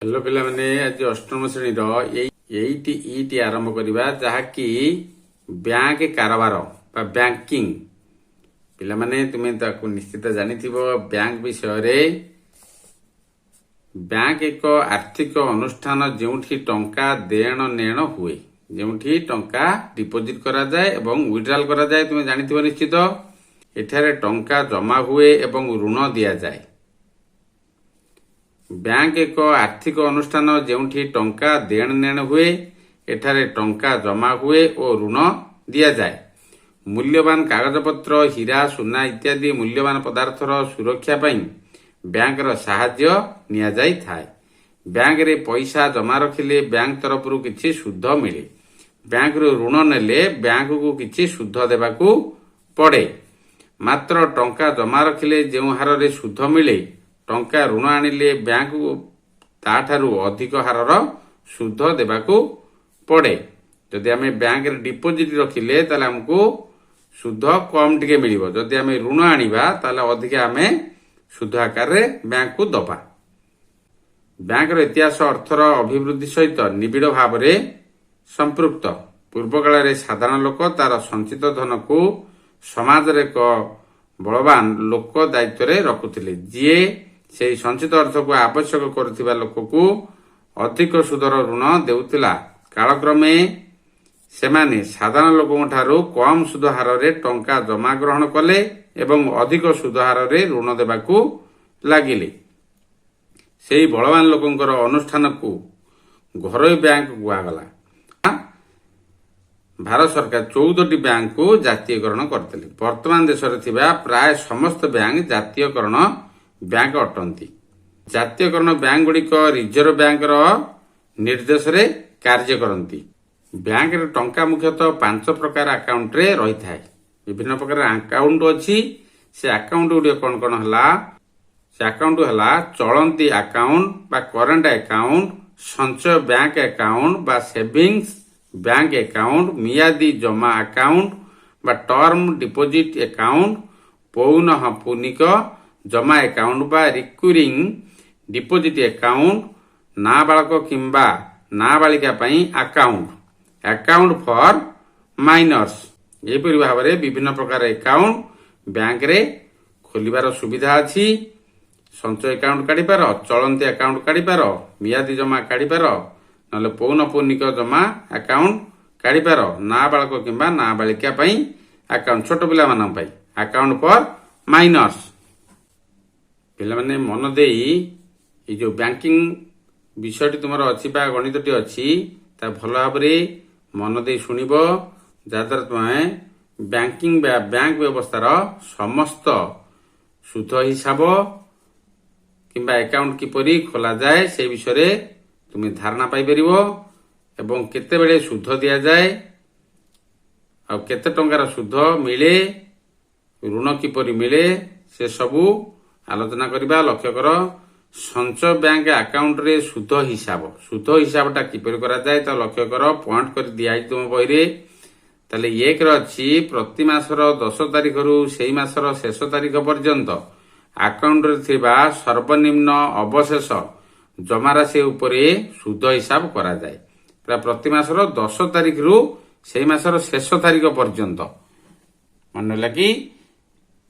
Hello ପିଲାମାନେ, ଆଜି ଅଷ୍ଟମ ଶ୍ରେଣୀର ଏଇ ଏଇଟି ଇଟି ଆରମ୍ଭ କରିବା, ଯାହାକି ବ୍ୟାଙ୍କ କାରବାର ବା ବ୍ୟାଙ୍କିଂ। ପିଲାମାନେ, ତୁମେ ତାକୁ ନିଶ୍ଚିତ ଜାଣିଥିବ ବ୍ୟାଙ୍କ ବିଷୟରେ। ବ୍ୟାଙ୍କ ଏକ ଆର୍ଥିକ ଅନୁଷ୍ଠାନ, ଯେଉଁଠି ଟଙ୍କା ଦେଣ ନେଣ ହୁଏ, ଯେଉଁଠି ଟଙ୍କା ଡିପୋଜିଟ୍ କରାଯାଏ ଏବଂ ୱିଡ୍ରାଲ କରାଯାଏ। ତୁମେ ଜାଣିଥିବ ନିଶ୍ଚିତ। ଏଠାରେ ଟଙ୍କା ଜମା ହୁଏ ଏବଂ ଋଣ ଦିଆଯାଏ। ବ୍ୟାଙ୍କ ଏକ ଆର୍ଥିକ ଅନୁଷ୍ଠାନ, ଯେଉଁଠି ଟଙ୍କା ଦେଣ ନେଣ ହୁଏ। ଏଠାରେ ଟଙ୍କା ଜମା ହୁଏ ଓ ଋଣ ଦିଆଯାଏ। ମୂଲ୍ୟବାନ କାଗଜପତ୍ର, ହୀରା, ସୁନା ଇତ୍ୟାଦି ମୂଲ୍ୟବାନ ପଦାର୍ଥର ସୁରକ୍ଷା ପାଇଁ ବ୍ୟାଙ୍କର ସାହାଯ୍ୟ ନିଆଯାଇଥାଏ। ବ୍ୟାଙ୍କରେ ପଇସା ଜମା ରଖିଲେ ବ୍ୟାଙ୍କ ତରଫରୁ କିଛି ସୁଧ ମିଳେ। ବ୍ୟାଙ୍କରୁ ଋଣ ନେଲେ ବ୍ୟାଙ୍କକୁ କିଛି ସୁଧ ଦେବାକୁ ପଡ଼େ। ମାତ୍ର ଟଙ୍କା ଜମା ରଖିଲେ ଯେଉଁ ହାରରେ ସୁଧ ମିଳେ, ଟଙ୍କା ଋଣ ଆଣିଲେ ବ୍ୟାଙ୍କକୁ ତାଠାରୁ ଅଧିକ ହାରର ସୁଧ ଦେବାକୁ ପଡ଼େ। ଯଦି ଆମେ ବ୍ୟାଙ୍କରେ ଡିପୋଜିଟ୍ ରଖିଲେ, ତାହେଲେ ଆମକୁ ସୁଧ କମ୍ ଟିକେ ମିଳିବ। ଯଦି ଆମେ ଋଣ ଆଣିବା, ତାହେଲେ ଅଧିକା ଆମେ ସୁଧ ଆକାରରେ ବ୍ୟାଙ୍କକୁ ଦବା। ବ୍ୟାଙ୍କର ଇତିହାସ ଅର୍ଥର ଅଭିବୃଦ୍ଧି ସହିତ ନିବିଡ଼ ଭାବରେ ସମ୍ପୃକ୍ତ। ପୂର୍ବକାଳରେ ସାଧାରଣ ଲୋକ ତାର ସଞ୍ଚିତ ଧନକୁ ସମାଜର ଏକ ବଳବାନ ଲୋକ ଦାୟିତ୍ୱରେ ରଖୁଥିଲେ, ଯିଏ ସେହି ସଞ୍ଚିତ ଅର୍ଥକୁ ଆବଶ୍ୟକ କରୁଥିବା ଲୋକକୁ ଅଧିକ ସୁଧର ଋଣ ଦେଉଥିଲା। କାଳକ୍ରମେ ସେମାନେ ସାଧାରଣ ଲୋକଙ୍କ ଠାରୁ କମ୍ ସୁଧ ହାରରେ ଟଙ୍କା ଜମା ଗ୍ରହଣ କଲେ ଏବଂ ଅଧିକ ସୁଧ ହାରରେ ଋଣ ଦେବାକୁ ଲାଗିଲେ। ସେହି ବଳବାନ ଲୋକଙ୍କର ଅନୁଷ୍ଠାନକୁ ଘରୋଇ ବ୍ୟାଙ୍କ କୁହାଗଲା। ଭାରତ ସରକାର 14ଟି ବ୍ୟାଙ୍କକୁ ଜାତୀୟକରଣ କରିଥିଲେ। ବର୍ତ୍ତମାନ ଦେଶରେ ଥିବା ପ୍ରାୟ ସମସ୍ତ ବ୍ୟାଙ୍କ ଜାତୀୟକରଣ ବ୍ୟାଙ୍କ ଅଟନ୍ତି। ଜାତୀୟକରଣ ବ୍ୟାଙ୍କ ଗୁଡ଼ିକ ରିଜର୍ଭ ବ୍ୟାଙ୍କର ନିର୍ଦ୍ଦେଶରେ କାର୍ଯ୍ୟ କରନ୍ତି। ବ୍ୟାଙ୍କରେ ଟଙ୍କା ମୁଖ୍ୟତଃ ପାଞ୍ଚ ପ୍ରକାର ଆକାଉଣ୍ଟରେ ରହିଥାଏ। ବିଭିନ୍ନ ପ୍ରକାର ଆକାଉଣ୍ଟ ଅଛି। ସେ ଆକାଉଣ୍ଟ ଗୁଡ଼ିକ କଣ କଣ ହେଲା? ସେ ଆକାଉଣ୍ଟ ହେଲା ଚଳନ୍ତି ଆକାଉଣ୍ଟ ବା କରେଣ୍ଟ ଆକାଉଣ୍ଟ, ସଞ୍ଚୟ ବ୍ୟାଙ୍କ ଆକାଉଣ୍ଟ ବା ସେଭିଙ୍ଗସ ବ୍ୟାଙ୍କ ଆକାଉଣ୍ଟ, ମିଆଦୀ ଜମା ଆକାଉଣ୍ଟ ବା ଟର୍ମ ଡିପୋଜିଟ୍ ଆକାଉଣ୍ଟ, ପୌନଃପୁନିକ ଜମା ଆକାଉଣ୍ଟ ବା ରିକରିଂ ଡିପୋଜିଟ୍ ଆକାଉଣ୍ଟ, ନାବାଳକ କିମ୍ବା ନାବାଳିକା ପାଇଁ ଆକାଉଣ୍ଟ, ଆକାଉଣ୍ଟ ଫର ମାଇନର୍ସ। ଏହିପରି ଭାବରେ ବିଭିନ୍ନ ପ୍ରକାର ଆକାଉଣ୍ଟ ବ୍ୟାଙ୍କରେ ଖୋଲିବାର ସୁବିଧା ଅଛି। ସଞ୍ଚୟ ଆକାଉଣ୍ଟ କାଢିପାର, ଚଳନ୍ତି ଆକାଉଣ୍ଟ କାଢିପାର, ମିଆଦୀ ଜମା କାଢିପାର, ନହେଲେ ପୌନଃପୁନିକ ଜମା ଆକାଉଣ୍ଟ କାଢିପାର, ନାବାଳକ କିମ୍ବା ନାବାଳିକା ପାଇଁ ଆକାଉଣ୍ଟ, ଛୋଟ ପିଲାମାନଙ୍କ ପାଇଁ ଆକାଉଣ୍ଟ ଫର ମାଇନର୍ସ। ପିଲାମାନେ, ମନ ଦେଇ ଏଇ ଯୋଉ ବ୍ୟାଙ୍କିଂ ବିଷୟଟି ତୁମର ଅଛି ବା ଗଣିତଟି ଅଛି, ତା ଭଲ ଭାବରେ ମନ ଦେଇ ଶୁଣିବ, ଯାହାଦ୍ୱାରା ତୁମେ ବ୍ୟାଙ୍କିଂ ବା ବ୍ୟାଙ୍କ ବ୍ୟବସ୍ଥାର ସମସ୍ତ ସୁଧ ହିସାବ କିମ୍ବା ଆକାଉଣ୍ଟ କିପରି ଖୋଲାଯାଏ, ସେ ବିଷୟରେ ତୁମେ ଧାରଣା ପାଇପାରିବ ଏବଂ କେତେବେଳେ ସୁଧ ଦିଆଯାଏ ଆଉ କେତେ ଟଙ୍କାର ସୁଧ ମିଳେ, ଋଣ କିପରି ମିଳେ, ସେ ସବୁ ଆଲୋଚନା କରିବା। ଲକ୍ଷ୍ୟ କର, ସଞ୍ଚୟ ବ୍ୟାଙ୍କ ଆକାଉଣ୍ଟରେ ସୁଧ ହିସାବ। ସୁଧ ହିସାବଟା କିପରି କରାଯାଏ ତା ଲକ୍ଷ୍ୟ କର। ପଏଣ୍ଟ କରି ଦିଆଯାଇଛି ତୁମ ବହିରେ। ତାହେଲେ ଏକରେ ଅଛି, ପ୍ରତି ମାସର 10 ତାରିଖରୁ ସେଇ ମାସର ଶେଷ ତାରିଖ ପର୍ଯ୍ୟନ୍ତ ଆକାଉଣ୍ଟରେ ଥିବା ସର୍ବନିମ୍ନ ଅବଶେଷ ଜମାରାଶି ଉପରେ ସୁଧ ହିସାବ କରାଯାଏ। ପୁରା ପ୍ରତି ମାସର 10 ତାରିଖରୁ ସେଇ ମାସର ଶେଷ ତାରିଖ ପର୍ଯ୍ୟନ୍ତ। ମନେ ହେଲା କି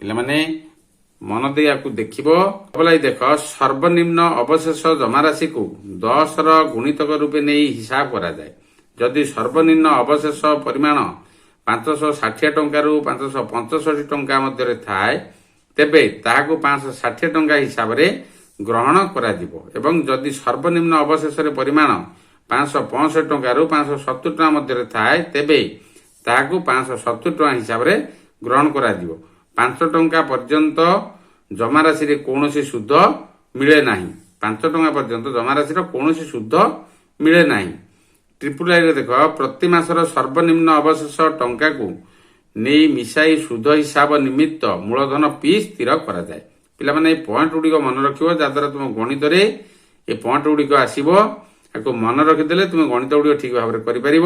ପିଲାମାନେ? ମନ ଦେଇ ୟାକୁ ଦେଖିବ। ବୋଲାଇ ଦେଖ, ସର୍ବନିମ୍ନ ଅବଶେଷ ଜମାରାଶିକୁ 10ର ଗୁଣିତକ ରୂପେ ନେଇ ହିସାବ କରାଯାଏ। ଯଦି ସର୍ବନିମ୍ନ ଅବଶେଷ ପରିମାଣ 560 ଟଙ୍କାରୁ 565 ଟଙ୍କା ମଧ୍ୟରେ ଥାଏ, ତେବେ ତାହାକୁ 560 ଟଙ୍କା ହିସାବରେ ଗ୍ରହଣ କରାଯିବ ଏବଂ ଯଦି ସର୍ବନିମ୍ନ ଅବଶେଷରେ ପରିମାଣ 565 ଟଙ୍କାରୁ 570 ଟଙ୍କା ମଧ୍ୟରେ ଥାଏ, ତେବେ ତାହାକୁ 570 ଟଙ୍କା ହିସାବରେ ଗ୍ରହଣ କରାଯିବ। 5 ଟଙ୍କା ପର୍ଯ୍ୟନ୍ତ ଜମାରାଶିରେ କୌଣସି ସୁଧ ମିଳେ ନାହିଁ। 5 ଟଙ୍କା ପର୍ଯ୍ୟନ୍ତ ଜମାରାଶିର କୌଣସି ସୁଧ ମିଳେ ନାହିଁ। ଟ୍ରିପୁଲ ଆଇରେ ଦେଖ, ପ୍ରତି ମାସର ସର୍ବନିମ୍ନ ଅବଶେଷ ଟଙ୍କାକୁ ନେଇ ମିଶାଇ ସୁଧ ହିସାବ ନିମିତ୍ତ ମୂଳଧନ ପି ସ୍ଥିର କରାଯାଏ। ପିଲାମାନେ, ଏଇ ପଏଣ୍ଟ ଗୁଡ଼ିକ ମନେ ରଖିବ, ଯାହାଦ୍ୱାରା ତୁମ ଗଣିତରେ ଏ ପଏଣ୍ଟ ଗୁଡ଼ିକ ଆସିବ। ତାକୁ ମନେ ରଖିଦେଲେ ତୁମେ ଗଣିତ ଗୁଡ଼ିକ ଠିକ ଭାବରେ କରିପାରିବ।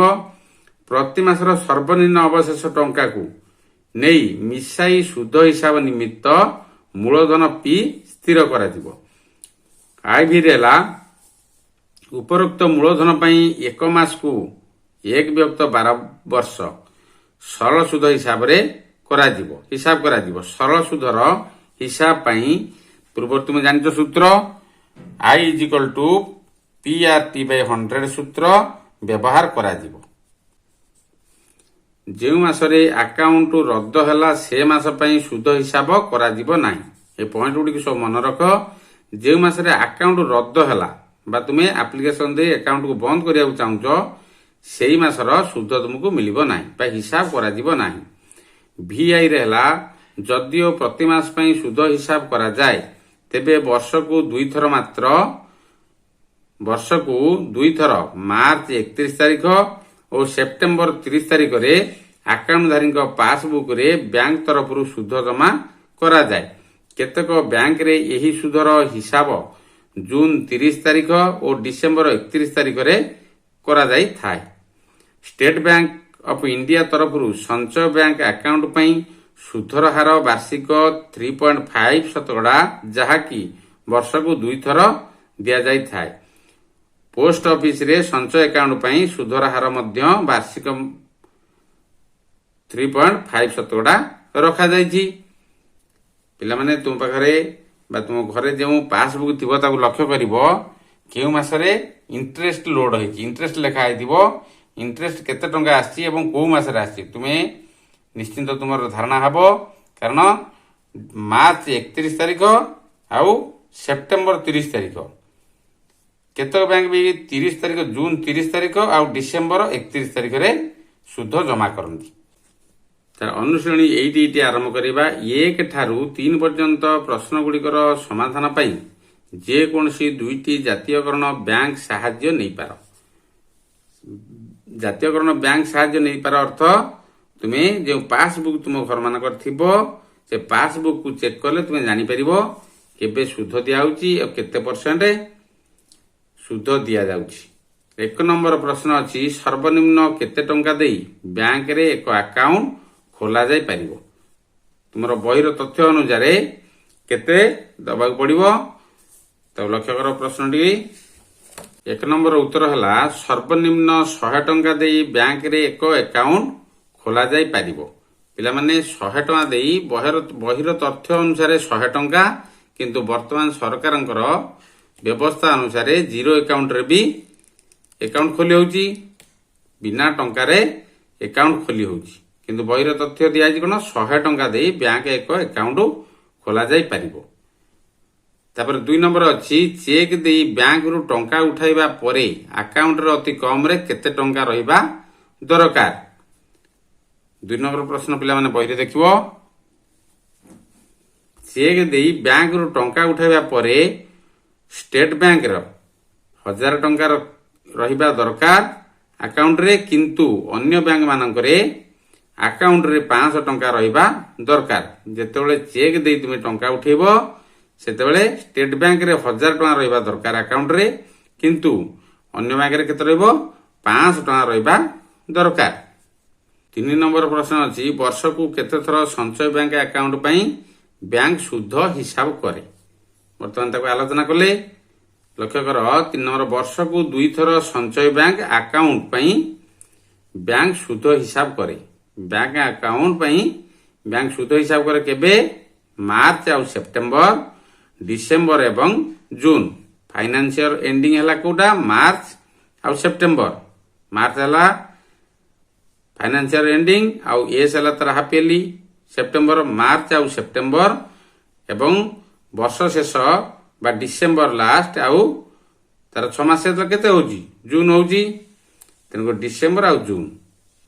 ପ୍ରତି ମାସର ସର୍ବନିମ୍ନ ଅବଶେଷ ଟଙ୍କାକୁ ନେଇ ମିଶାଇ ସୁଧ ହିସାବ ନିମିତ୍ତ ମୂଳଧନ ପି ସ୍ଥିର କରାଯିବ। ଆଇଭିରେ ହେଲା ଉପରୋକ୍ତ ମୂଳଧନ ପାଇଁ ଏକ ମାସକୁ 1 ବିଭକ୍ତ 12 ବର୍ଷ ସରଳ ସୁଧ ହିସାବରେ କରାଯିବ, ହିସାବ କରାଯିବ। ସରଳ ସୁଧର ହିସାବ ପାଇଁ ପୂର୍ବରୁ ତୁମେ ଜାଣିଛ ସୂତ୍ର, I is equal to P R T by 100 ସୂତ୍ର ବ୍ୟବହାର କରାଯିବ। ଯେଉଁ ମାସରେ ଆକାଉଣ୍ଟ ରଦ୍ଦ ହେଲା, ସେ ମାସ ପାଇଁ ସୁଧ ହିସାବ କରାଯିବ ନାହିଁ। ଏ ପଏଣ୍ଟ ଗୁଡ଼ିକୁ ସବୁ ମନେ ରଖ। ଯେଉଁ ମାସରେ ଆକାଉଣ୍ଟ ରଦ୍ଦ ହେଲା ବା ତୁମେ ଆପ୍ଲିକେସନ ଦେଇ ଆକାଉଣ୍ଟକୁ ବନ୍ଦ କରିବାକୁ ଚାହୁଁଛ, ସେଇ ମାସର ସୁଧ ତୁମକୁ ମିଳିବ ନାହିଁ ବା ହିସାବ କରାଯିବ ନାହିଁ। ଭିଆଇରେ ହେଲା, ଯଦିଓ ପ୍ରତି ମାସ ପାଇଁ ସୁଧ ହିସାବ କରାଯାଏ, ତେବେ ବର୍ଷକୁ ଦୁଇଥର ମାତ୍ର, ବର୍ଷକୁ ଦୁଇଥର ମାର୍ଚ୍ଚ 31 ତାରିଖ ଓ ସେପ୍ଟେମ୍ବର 30 ତାରିଖରେ ଆକାଉଣ୍ଟଧାରୀଙ୍କ ପାସବୁକରେ ବ୍ୟାଙ୍କ ତରଫରୁ ସୁଧ ଜମା କରାଯାଏ। କେତେକ ବ୍ୟାଙ୍କରେ ଏହି ସୁଧର ହିସାବ ଜୁନ 30 ତାରିଖ ଓ ଡିସେମ୍ବର 31 ତାରିଖରେ କରାଯାଇଥାଏ। ଷ୍ଟେଟ୍ ବ୍ୟାଙ୍କ ଅଫ ଇଣ୍ଡିଆ ତରଫରୁ ସଞ୍ଚୟ ବ୍ୟାଙ୍କ ଆକାଉଣ୍ଟ ପାଇଁ ସୁଧର ହାର ବାର୍ଷିକ 3.5 ଶତକଡ଼ା, ଯାହାକି ବର୍ଷକୁ ଦୁଇଥର ଦିଆଯାଇଥାଏ। ପୋଷ୍ଟ ଅଫିସରେ ସଞ୍ଚୟ ଆକାଉଣ୍ଟ ପାଇଁ ସୁଧର ହାର ମଧ୍ୟ ବାର୍ଷିକ 3.5 ଶତକଡ଼ା ରଖାଯାଇଛି। ପିଲାମାନେ, ତୁମ ପାଖରେ ବା ତୁମ ଘରେ ଯେଉଁ ପାସବୁକ୍ ଥିବ, ତାକୁ ଲକ୍ଷ୍ୟ କରିବ କେଉଁ ମାସରେ ଇଣ୍ଟରେଷ୍ଟ ଲୋଡ୍ ହେଇଛି, ଇଣ୍ଟରେଷ୍ଟ ଲେଖା ହେଇଥିବ, ଇଣ୍ଟରେଷ୍ଟ କେତେ ଟଙ୍କା ଆସିଛି ଏବଂ କେଉଁ ମାସରେ ଆସିଛି, ତୁମେ ନିଶ୍ଚିନ୍ତ ତୁମର ଧାରଣା ହେବ। କାରଣ ମାର୍ଚ୍ଚ 31 ତାରିଖ ଆଉ ସେପ୍ଟେମ୍ବର 30 ତାରିଖ, କେତେକ ବ୍ୟାଙ୍କ ବି 30 ତାରିଖ, ଜୁନ 30 ତାରିଖ ଆଉ ଡିସେମ୍ବର 31 ତାରିଖରେ ସୁଧ ଜମା କରନ୍ତି। ତାର ଅନୁଶୀଳନୀ ଏଇଠି ଏଇଠି ଆରମ୍ଭ କରିବା। 1 ଠାରୁ 3 ପର୍ଯ୍ୟନ୍ତ ପ୍ରଶ୍ନ ଗୁଡ଼ିକର ସମାଧାନ ପାଇଁ ଯେକୌଣସି ଦୁଇଟି ଜାତୀୟକରଣ ବ୍ୟାଙ୍କ ସାହାଯ୍ୟ ନେଇପାର। ଜାତୀୟକରଣ ବ୍ୟାଙ୍କ ସାହାଯ୍ୟ ନେଇପାର ଅର୍ଥ, ତୁମେ ଯେଉଁ ପାସବୁକ୍ ତୁମ ଘରମାନଙ୍କର ଥିବ, ସେ ପାସବୁକ୍ କୁ ଚେକ୍ କଲେ ତୁମେ ଜାଣିପାରିବ କେବେ ସୁଧ ଦିଆହଉଛି ଆଉ କେତେ ପରସେଣ୍ଟ ସୁଧ ଦିଆଯାଉଛି। 1 ନମ୍ବର ପ୍ରଶ୍ନ ଅଛି, ସର୍ବନିମ୍ନ କେତେ ଟଙ୍କା ଦେଇ ବ୍ୟାଙ୍କରେ ଏକ ଆକାଉଣ୍ଟ ଖୋଲାଯାଇ ପାରିବ? ତୁମର ବହିର ତଥ୍ୟ ଅନୁସାରେ କେତେ ଦେବାକୁ ପଡ଼ିବ? ତାକୁ ଲକ୍ଷ୍ୟ କର ପ୍ରଶ୍ନଟି। 1 ନମ୍ବର ଉତ୍ତର ହେଲା, ସର୍ବନିମ୍ନ 100 ଟଙ୍କା ଦେଇ ବ୍ୟାଙ୍କରେ ଏକ ଆକାଉଣ୍ଟ ଖୋଲାଯାଇ ପାରିବ। ପିଲାମାନେ, 100 ଟଙ୍କା ଦେଇ, ବହିର ତଥ୍ୟ ଅନୁସାରେ 100 ଟଙ୍କା, କିନ୍ତୁ ବର୍ତ୍ତମାନ ସରକାରଙ୍କର ବ୍ୟବସ୍ଥା ଅନୁସାରେ ଜିରୋ ଆକାଉଣ୍ଟରେ ବି ଆକାଉଣ୍ଟ ଖୋଲି ହେଉଛି, ବିନା ଟଙ୍କାରେ ଆକାଉଣ୍ଟ ଖୋଲି ହେଉଛି। କିନ୍ତୁ ବହିର ତଥ୍ୟ ଦିଆଯାଇଛି କଣ? 100 ଟଙ୍କା ଦେଇ ବ୍ୟାଙ୍କ ଏକ ଆକାଉଣ୍ଟ ଖୋଲାଯାଇ ପାରିବ। ତାପରେ 2 ନମ୍ବର ଅଛି, ଚେକ୍ ଦେଇ ବ୍ୟାଙ୍କରୁ ଟଙ୍କା ଉଠାଇବା ପରେ ଆକାଉଣ୍ଟରେ ଅତି କମରେ କେତେ ଟଙ୍କା ରହିବା ଦରକାର? 2 ନମ୍ବର ପ୍ରଶ୍ନ ପିଲାମାନେ ବହିରେ ଦେଖିବ। ଚେକ୍ ଦେଇ ବ୍ୟାଙ୍କରୁ ଟଙ୍କା ଉଠାଇବା ପରେ ଷ୍ଟେଟ୍ ବ୍ୟାଙ୍କର 1000 ଟଙ୍କା ରହିବା ଦରକାର ଆକାଉଣ୍ଟରେ, କିନ୍ତୁ ଅନ୍ୟ ବ୍ୟାଙ୍କ ମାନଙ୍କରେ ଆକାଉଣ୍ଟରେ 500 ଟଙ୍କା ରହିବା ଦରକାର। ଯେତେବେଳେ ଚେକ୍ ଦେଇ ତୁମେ ଟଙ୍କା ଉଠେଇବ, ସେତେବେଳେ ଷ୍ଟେଟ୍ ବ୍ୟାଙ୍କରେ 1000 ଟଙ୍କା ରହିବା ଦରକାର ଆକାଉଣ୍ଟରେ, କିନ୍ତୁ ଅନ୍ୟ ବ୍ୟାଙ୍କରେ କେତେ ରହିବ? 500 ଟଙ୍କା ରହିବା ଦରକାର। 3 ନମ୍ବର ପ୍ରଶ୍ନ ଅଛି, ବର୍ଷକୁ କେତେ ଥର ସଞ୍ଚୟ ବ୍ୟାଙ୍କ ଆକାଉଣ୍ଟ ପାଇଁ ବ୍ୟାଙ୍କ ସୁଧ ହିସାବ କରେ? ବର୍ତ୍ତମାନ ତାକୁ ଆଲୋଚନା କଲେ। ଲକ୍ଷ୍ୟ କର 3 ନମ୍ବର, ବର୍ଷକୁ ଦୁଇଥର ସଞ୍ଚୟ ବ୍ୟାଙ୍କ ଆକାଉଣ୍ଟ ପାଇଁ ବ୍ୟାଙ୍କ ସୁଧ ହିସାବ କରେ। ବ୍ୟାଙ୍କ ଆକାଉଣ୍ଟ ପାଇଁ ବ୍ୟାଙ୍କ ସୁଧ ହିସାବ କରେ କେବେ? ମାର୍ଚ୍ଚ ଆଉ ସେପ୍ଟେମ୍ବର, ଡିସେମ୍ବର ଏବଂ ଜୁନ। ଫାଇନାନ୍ସିଆଲ ଏଣ୍ଡିଂ ହେଲା କୋଉଟା? ମାର୍ଚ୍ଚ ଆଉ ସେପ୍ଟେମ୍ବର। ମାର୍ଚ୍ଚ ହେଲା ଫାଇନାନ୍ସିଆଲ ଏଣ୍ଡିଂ ଆଉ ଏସ୍ ହେଲା ତାର ହାଫ ଇୟରଲି, ସେପ୍ଟେମ୍ବର। ମାର୍ଚ୍ଚ ଆଉ ସେପ୍ଟେମ୍ବର ଏବଂ ବର୍ଷ ଶେଷ ବା ଡିସେମ୍ବର ଲାଷ୍ଟ, ଆଉ ତାର 6 ମାସ ହେଲେ କେତେ ହଉଛି? ଜୁନ ହଉଛି। ତେଣୁକରି ଡିସେମ୍ବର ଆଉ ଜୁନ।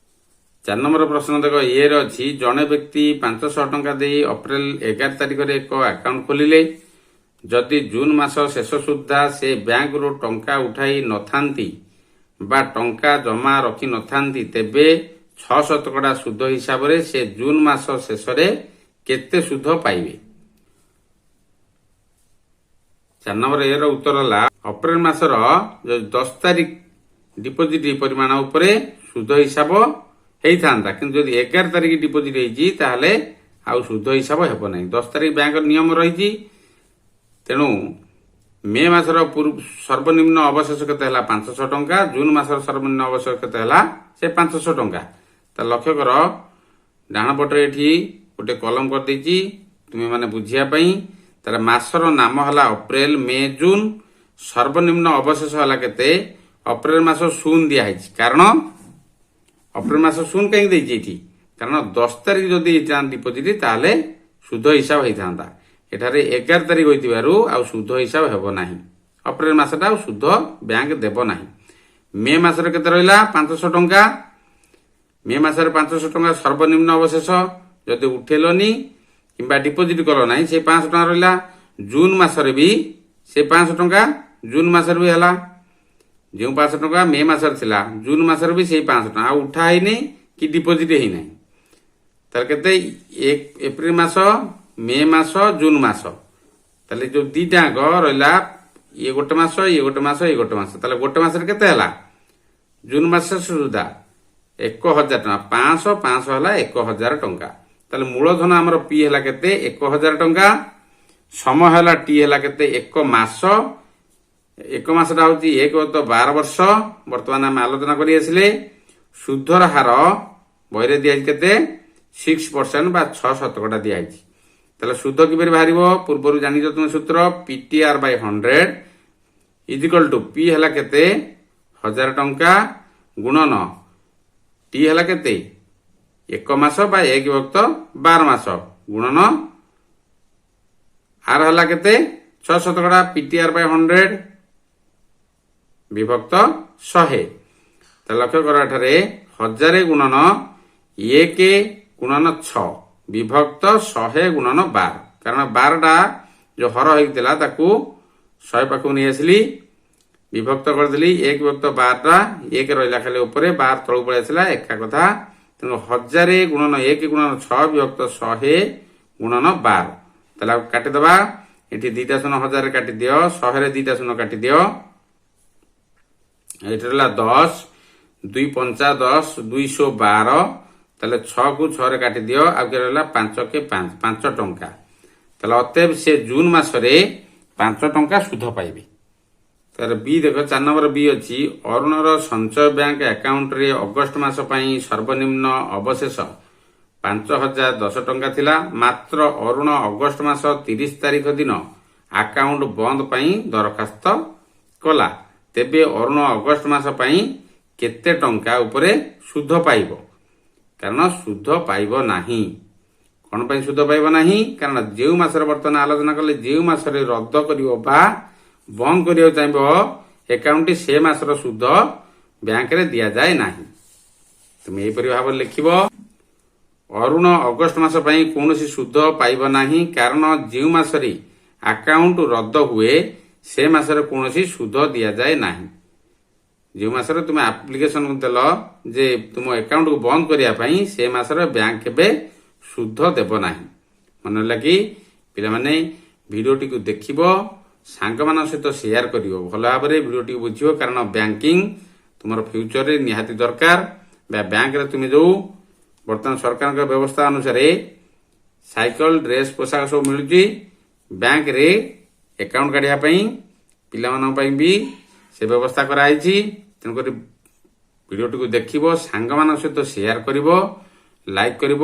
4 ନମ୍ବର ପ୍ରଶ୍ନ ଦେଖ, ଇଏରେ ଅଛି, ଜଣେ ବ୍ୟକ୍ତି 500 ଟଙ୍କା ଦେଇ ଅପ୍ରିଲ 11 ତାରିଖରେ ଏକ ଆକାଉଣ୍ଟ ଖୋଲିଲେ। ଯଦି ଜୁନ ମାସ ଶେଷ ସୁଦ୍ଧା ସେ ବ୍ୟାଙ୍କରୁ ଟଙ୍କା ଉଠାଇ ନଥାନ୍ତି ବା ଟଙ୍କା ଜମା ରଖି ନଥାନ୍ତି, ତେବେ 6 ଶତକଡ଼ା ସୁଧ ହିସାବରେ ସେ ଜୁନ ମାସ ଶେଷରେ କେତେ ସୁଧ ପାଇବେ? 4 ନମ୍ବର ଏ ର ଉତ୍ତର ହେଲା, ଅପ୍ରିଲ ମାସର 10 ତାରିଖ ଡିପୋଜିଟ୍ ପରିମାଣ ଉପରେ ସୁଧ ହିସାବ ହେଇଥାନ୍ତା। କିନ୍ତୁ ଯଦି 11 ତାରିଖ ଡିପୋଜିଟ୍ ହେଇଛି, ତାହେଲେ ଆଉ ସୁଧ ହିସାବ ହେବ ନାହିଁ। 10 ତାରିଖ ବ୍ୟାଙ୍କର ନିୟମ ରହିଛି। ତେଣୁ ମେ ମାସର ସର୍ବନିମ୍ନ ଅବଶେଷ କେତେ ହେଲା? 500 ଟଙ୍କା। ଜୁନ ମାସର ସର୍ବନିମ୍ନ ଅବଶେଷ କେତେ ହେଲା? ସେ 500 ଟଙ୍କା। ତା ଲକ୍ଷ୍ୟ କର, ଡାହାଣ ପଟରେ ଏଠି ଗୋଟେ କଲମ କରିଦେଇଛି ତୁମେ ମାନେ ବୁଝିବା ପାଇଁ। ତାର ମାସର ନାମ ହେଲା ଅପ୍ରିଲ, ମେ, ଜୁନ। ସର୍ବନିମ୍ନ ଅବଶେଷ ହେଲା କେତେ? ଅପ୍ରିଲ ମାସ ଶୂନ ଦିଆହେଇଛି। କାରଣ ଅପ୍ରିଲ ମାସ ଶୂନ କାହିଁକି ଦେଇଛି ଏଠି? କାରଣ 10 ତାରିଖ ଯଦି ହେଇଥାନ୍ତା ଡିପୋଜିଟ୍, ତାହେଲେ ସୁଧ ହିସାବ ହେଇଥାନ୍ତା। ଏଠାରେ 11 ତାରିଖ ହୋଇଥିବାରୁ ଆଉ ସୁଧ ହିସାବ ହେବ ନାହିଁ। ଅପ୍ରିଲ ମାସଟା ଆଉ ସୁଧ ବ୍ୟାଙ୍କ ଦେବ ନାହିଁ। ମେ ମାସରେ କେତେ ରହିଲା? 500 ଟଙ୍କା। ମେ ମାସରେ 500 ଟଙ୍କା ସର୍ବନିମ୍ନ ଅବଶେଷ। ଯଦି ଉଠେଇଲନି କିମ୍ବା ଡିପୋଜିଟ୍ କଲ ନାହିଁ, ସେ 500 ଟଙ୍କା ରହିଲା। ଜୁନ ମାସରେ ବି ସେ 500 ଟଙ୍କା। ଜୁନ ମାସରେ ବି ହେଲା ଯେଉଁ 500 ଟଙ୍କା ମେ ମାସରେ ଥିଲା, ଜୁନ ମାସରେ ବି ସେଇ 500 ଟଙ୍କା। ଆଉ ଉଠା ହେଇନି କି ଡିପୋଜିଟ୍ ହେଇନାହିଁ। ତାହେଲେ କେତେ? ଏପ୍ରିଲ ମାସ, ମେ ମାସ, ଜୁନ ମାସ। ତାହେଲେ ଯୋଉ ଦିଟା ଯାକ ରହିଲା, ଇଏ ଗୋଟେ ମାସ, ଇଏ ଗୋଟେ ମାସ, ଇଏ ଗୋଟେ ମାସ, ତାହେଲେ ଗୋଟେ ମାସରେ କେତେ ହେଲା? ଜୁନ ମାସ ସୁଦ୍ଧା 1000 ଟଙ୍କା। 500 500 ହେଲା 1000 ଟଙ୍କା। ତାହେଲେ ମୂଳଧନ ଆମର ପି ହେଲା କେତେ? 1000 ଟଙ୍କା। ସମୟ ହେଲା ଟି ହେଲା କେତେ? ଏକ ମାସ। ଏକ ମାସଟା ହଉଛି ଏକ ତ 12 ବର୍ଷ। ବର୍ତ୍ତମାନ ଆମେ ଆଲୋଚନା କରି ଆସିଲେ। ସୁଧର ହାର ବହିରେ ଦିଆଯାଇଛି କେତେ? 6% ବା 6 ଶତକଡ଼ା ଦିଆଯାଇଛି। ତାହେଲେ ସୁଧ କିପରି ବାହାରିବ? ପୂର୍ବରୁ ଜାଣିଛ ତୁମେ ସୂତ୍ର, PTR by 100 is equal to P ହେଲା କେତେ? 1000 ଟଙ୍କା ଗୁଣନ ଟି ହେଲା କେତେ? ଏକ ମାସ ବା ଏକ ବିଭକ୍ତ 12 ମାସ ଗୁଣନ ଆର ହେଲା କେତେ? 6 ଶତକଡ଼ା। ପିଟିଆର ବାଇ 100 ବିଭକ୍ତ 100। ତାହେଲେ ଲକ୍ଷ୍ୟ କର, ଏଠାରେ 1000 ଗୁଣନ 1 ଗୁଣନ 6 ବିଭକ୍ତ 100 ଗୁଣନ 12। କାରଣ 12ଟା ଯୋଉ ହର ହେଇଥିଲା, ତାକୁ 100 ପାଖକୁ ନେଇ ଆସିଲି, ବିଭକ୍ତ କରିଦେଲି। ଏକ ବିଭକ୍ତ 12ଟା 1 ରହିଲା ଖାଲି ଉପରେ, 12 ତଳକୁ ପଳେଇ ଆସିଲା, ଏକା କଥା। ତେଣୁ 1000 ଗୁଣନ 1 ଗୁଣନ 6 ବିଭକ୍ତ 100 ଗୁଣନ 12। ତାହେଲେ ଆଉ କାଟିଦବା। ଏଠି ଦିଟା ଶୂନ 1000 କାଟିଦିଅ, 100ରେ ଦିଟା ଶୂନ କାଟିଦିଅ। ଏଠି ରହିଲା 10, ଦୁଇ ପଞ୍ଚା 10, 212। ତାହେଲେ ଛଅକୁ ଛଅରେ କାଟିଦିଅ, ଆଉ କିଏ ରହିଲା? ପାଞ୍ଚ କେ ପାଞ୍ଚ, 5 ଟଙ୍କା। ତାହେଲେ ଅତଏବ ସେ ଜୁନ ମାସରେ 5 ଟଙ୍କା ସୁଧ ପାଇବେ। ତାର ବି ଦେଖ, 4 ନମ୍ବର ବି ଅଛି, ଅରୁଣର ସଞ୍ଚୟ ବ୍ୟାଙ୍କ ଆକାଉଣ୍ଟରେ ଅଗଷ୍ଟ ମାସ ପାଇଁ ସର୍ବନିମ୍ନ ଅବଶେଷ 5010 ଟଙ୍କା ଥିଲା। ମାତ୍ର ଅରୁଣ ଅଗଷ୍ଟ ମାସ 30 ତାରିଖ ଦିନ ଆକାଉଣ୍ଟ ବନ୍ଦ ପାଇଁ ଦରଖାସ୍ତ କଲା। ତେବେ ଅରୁଣ ଅଗଷ୍ଟ ମାସ ପାଇଁ କେତେ ଟଙ୍କା ଉପରେ ସୁଧ ପାଇବ? କାରଣ ସୁଧ ପାଇବ ନାହିଁ। କଣ ପାଇଁ ସୁଧ ପାଇବ ନାହିଁ? କାରଣ ଯେଉଁ ମାସରେ ବର୍ତ୍ତମାନ ଆଲୋଚନା କଲେ, ଯେଉଁ ମାସରେ ରଦ୍ଦ କରିବ ବା ବନ୍ଦ କରିବାକୁ ଚାହିଁବ ଆକାଉଣ୍ଟଟି, ସେ ମାସର ସୁଧ ବ୍ୟାଙ୍କରେ ଦିଆଯାଏ ନାହିଁ। ତୁମେ ଏହିପରି ଭାବରେ ଲେଖିବ, ଅରୁଣ ଅଗଷ୍ଟ ମାସ ପାଇଁ କୌଣସି ସୁଧ ପାଇବ ନାହିଁ, କାରଣ ଯେଉଁ ମାସରେ ଆକାଉଣ୍ଟ ରଦ୍ଦ ହୁଏ, ସେ ମାସରେ କୌଣସି ସୁଧ ଦିଆଯାଏ ନାହିଁ। ଯେଉଁ ମାସରେ ତୁମେ ଆପ୍ଲିକେସନ ଦେଲ ଯେ ତୁମ ଆକାଉଣ୍ଟକୁ ବନ୍ଦ କରିବା ପାଇଁ, ସେ ମାସରେ ବ୍ୟାଙ୍କ କେବେ ସୁଧ ଦେବ ନାହିଁ। ମନେ ହେଲା କି ପିଲାମାନେ? ଭିଡ଼ିଓଟିକୁ ଦେଖିବ, ସାଙ୍ଗମାନଙ୍କ ସହିତ ସେୟାର କରିବ, ଭଲ ଭାବରେ ଭିଡ଼ିଓଟିକୁ ବୁଝିବ। କାରଣ ବ୍ୟାଙ୍କିଂ ତୁମର ଫ୍ୟୁଚରରେ ନିହାତି ଦରକାର। ବା ବ୍ୟାଙ୍କରେ ତୁମେ ଯୋଉ ବର୍ତ୍ତମାନ ସରକାରଙ୍କ ବ୍ୟବସ୍ଥା ଅନୁସାରେ ସାଇକେଲ, ଡ୍ରେସ୍, ପୋଷାକ ସବୁ ମିଳୁଛି, ବ୍ୟାଙ୍କରେ ଆକାଉଣ୍ଟ କାଢ଼ିବା ପାଇଁ ପିଲାମାନଙ୍କ ପାଇଁ ବି ସେ ବ୍ୟବସ୍ଥା କରାଯାଇଛି। ତେଣୁକରି ଭିଡ଼ିଓଟିକୁ ଦେଖିବ, ସାଙ୍ଗମାନଙ୍କ ସହିତ ସେୟାର କରିବ, ଲାଇକ୍ କରିବ,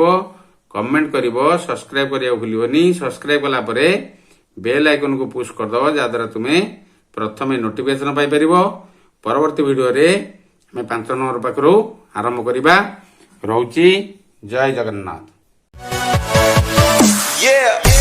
କମେଣ୍ଟ କରିବ, ସବସ୍କ୍ରାଇବ କରିବାକୁ ଭୁଲିବନି। ସବସ୍କ୍ରାଇବ କଲା ପରେ ବେଲ୍ ଆଇକନକୁ ପୁସ୍ କରିଦେବ, ଯାହାଦ୍ୱାରା ତୁମେ ପ୍ରଥମେ ନୋଟିଫିକେସନ ପାଇପାରିବ। ପରବର୍ତ୍ତୀ ଭିଡ଼ିଓରେ ଆମେ 5 ନମ୍ବର ପାଖରୁ ଆରମ୍ଭ କରିବା। ରହୁଛି, ଜୟ ଜଗନ୍ନାଥ। Yeah.